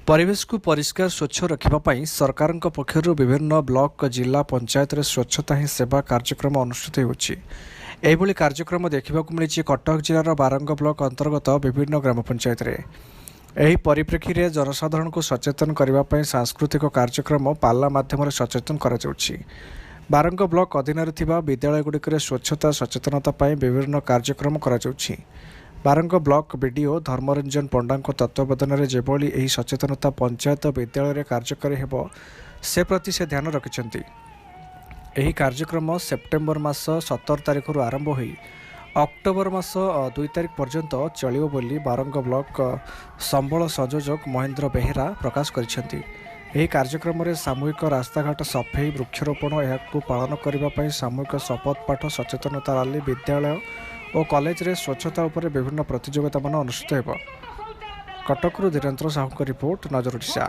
ପରିବେଶକୁ ପରିଷ୍କାର ସ୍ୱଚ୍ଛ ରଖିବା ପାଇଁ ସରକାରଙ୍କ ପକ୍ଷରୁ ବିଭିନ୍ନ ବ୍ଲକ, ଜିଲ୍ଲା ପଞ୍ଚାୟତରେ ସ୍ୱଚ୍ଛତା ହିଁ ସେବା କାର୍ଯ୍ୟକ୍ରମ ଅନୁଷ୍ଠିତ ହେଉଛି। ଏହିଭଳି କାର୍ଯ୍ୟକ୍ରମ ଦେଖିବାକୁ ମିଳିଛି କଟକ ଜିଲ୍ଲାର ବାରଙ୍ଗ ବ୍ଲକ ଅନ୍ତର୍ଗତ ବିଭିନ୍ନ ଗ୍ରାମ ପଞ୍ଚାୟତରେ। ଏହି ପରିପ୍ରେକ୍ଷୀରେ ଜନସାଧାରଣଙ୍କୁ ସଚେତନ କରିବା ପାଇଁ ସାଂସ୍କୃତିକ କାର୍ଯ୍ୟକ୍ରମ ପାଲା ମାଧ୍ୟମରେ ସଚେତନ କରାଯାଉଛି। ବାରଙ୍ଗ ବ୍ଲକ ଅଧୀନରେ ଥିବା ବିଦ୍ୟାଳୟଗୁଡ଼ିକରେ ସ୍ୱଚ୍ଛତା ସଚେତନତା ପାଇଁ ବିଭିନ୍ନ କାର୍ଯ୍ୟକ୍ରମ କରାଯାଉଛି। ବାରଙ୍ଗ ବ୍ଲକ ବିଡିଓ ଧର୍ମରଞ୍ଜନ ପଣ୍ଡାଙ୍କ ତତ୍ତ୍ୱାବଧାନରେ ଯେଭଳି ଏହି ସଚେତନତା ପଞ୍ଚାୟତ ବିଦ୍ୟାଳୟରେ କାର୍ଯ୍ୟକାରୀ ହେବ, ସେ ପ୍ରତି ସେ ଧ୍ୟାନ ରଖିଛନ୍ତି। ଏହି କାର୍ଯ୍ୟକ୍ରମ ସେପ୍ଟେମ୍ବର ମାସ 17 ତାରିଖରୁ ଆରମ୍ଭ ହୋଇ ଅକ୍ଟୋବର ମାସ 2 ତାରିଖ ପର୍ଯ୍ୟନ୍ତ ଚଳିବ ବୋଲି ବାରଙ୍ଗ ବ୍ଲକ ସମ୍ବଳ ସଂଯୋଜକ ମହେନ୍ଦ୍ର ବେହେରା ପ୍ରକାଶ କରିଛନ୍ତି। ଏହି କାର୍ଯ୍ୟକ୍ରମରେ ସାମୂହିକ ରାସ୍ତାଘାଟ ସଫେଇ, ବୃକ୍ଷରୋପଣ, ଏହାକୁ ପାଳନ କରିବା ପାଇଁ ସାମୂହିକ ଶପଥ ପାଠ, ସଚେତନତା ରାଲି, ବିଦ୍ୟାଳୟ ଓ କଲେଜରେ ସ୍ୱଚ୍ଛତା ଉପରେ ବିଭିନ୍ନ ପ୍ରତିଯୋଗିତାମାନ ଅନୁଷ୍ଠିତ ହେବ। କଟକରୁ ଧୀରେନ୍ଦ୍ର ସାହୁଙ୍କ ରିପୋର୍ଟ, ନଜର ଓଡ଼ିଶା।